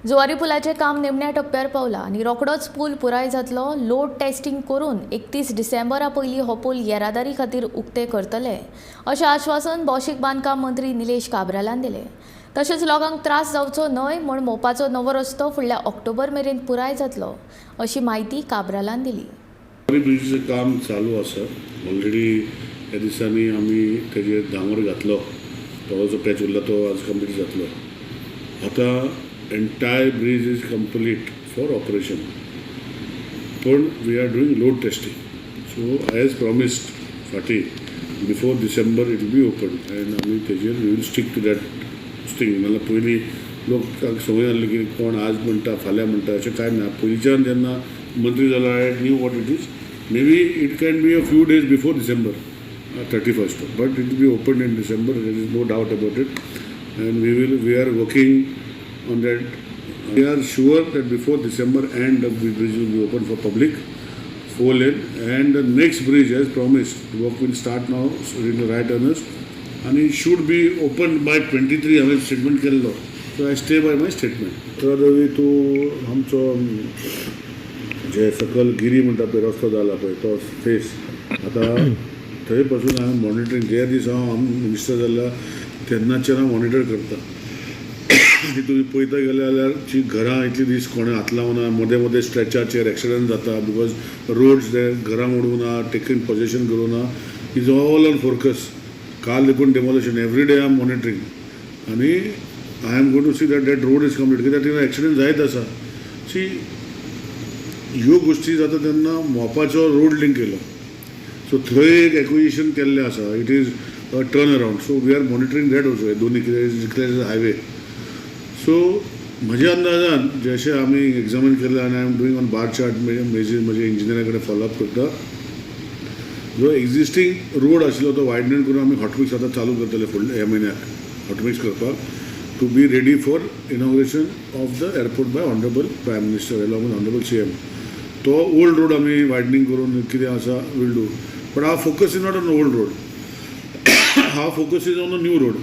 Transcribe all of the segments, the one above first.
जुवारी पुलाचें काम निमण्या टप्प्यार पावलां आनी रोखडोच पूल पुराय जातलो. लोड टेस्टिंग करून 31 डिसेंबरा पयलीं हो पूल येरादारी खातीर उक्ते करतले अशें आश्वासन भौशीक बांदकाम मंत्री निलेश काब्रालान दिलें. तशेंच लोकांक त्रास जावचो न्हय म्हूण मोपाचो नवो रस्तो फुडल्या ऑक्टोबर मेरेन पुराय जातलो अशी म्हायती काब्रालान दिली. जुवारी ब्रिजीचें काम चालू आसा. ऑलरेडी ह्या दिसांनी आमी तेजेर डांबर घातलो. थोडो जो पॅच उरला तो आज कंप्लीट जातलो. आतां entire bridge is complete for operation, पूण we are doing load testing. So I has promised फाटीं, before December it will be open and आमी तेजेर we will stick to that thing. नाल्यार पयलीं लोक संवय आहली की कोण आज म्हणटा, फाल्यां म्हणटा, अशें कांय ना. पयलींच्यान जेन्ना मंत्री जालो, I knew what it is. Maybe it can be a few days before December 31st, but it will be open in December, there is no doubt about it, and we are working on that. We are sure that before December end the bridge will be open for public, four lane, and the next bridge, as promised, work will start now in the right earnest and it should be opened by 23. हांवें statement केल्लो, so I stay by my statement. Ravi, तूं आमचो जे सकल गिरी म्हणटा पळय रस्तो जाला पळय, तो फेस आतां थंय पासून हांवें मॉनिटरींग, जे दीस हांव मिनिस्टर जाल्या तेन्नाच्यान हांव मॉनिटर करता. आनी तुमी पळयता गेले जाल्यार जी घरां इतले दीस कोणें हात लावना, मदें मदें स्ट्रेचाचेर एक्सिडंट जाता because roads ते घरां मोडूंक ना, टेकन पॉझेशन करूं ना, is all on focus. काल देखून demolition, every day I am monitoring आनी I am going to see that that road is complete, कित्याक थिंगा एक्सिडंट जायत आसा. सी, ह्यो गोश्टी जाता तेन्ना मोपाचो रोड लिंक केलो, सो थंय एक एक्विजिशन केल्लें आसा. It is a turn around, so we are monitoring that also. हे दोन्ही कितें हायवे. सो म्हज्या अंदाजान जशें आमी एग्जामीन केलें आनी I am doing on bar chart मेजीर, म्हजे इंजिनियरा कडेन फॉलोअप करता, जो एग्जिस्टींग रोड आशिल्लो तो वायडन करून आमी हॉटमिक्स आतां चालू करतले फुडल्या ह्या म्हयन्याक, हॉटमिक्स करपाक, to be ready for inauguration of the airport by Honourable Prime Minister along with Honourable CM. तो ओल्ड रोड आमी वायडनींग करून कितें आसा we'll do, but our focus is not on old road, our focus is on a new road,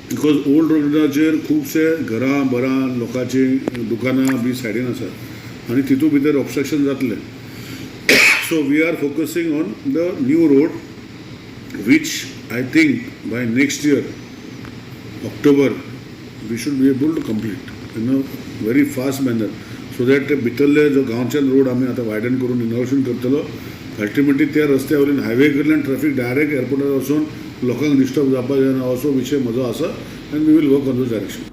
because old रोडाचेर खुबशे घरां बरां, लोकांची दुकानां बी सायडीन आसात आनी तितूंत भितर ऑबस्ट्रक्शन जातलें. So we are focusing on the new road, which I think by next year October we should be able to complete in a very fast manner, so that ते भितरले जो गांवचे रोड आमी आतां वायडन करून इनॉग्रेशन करतलो, अल्टिमेटली त्या रस्त्या वयल्यान, हायवे कडल्यान ट्रॅफिक डायरेक्ट एअरपोर्टार वचून लोकांक डिस्टर्ब जावपाक जायना, असो विशय म्हजो आसा and we will work on those direction.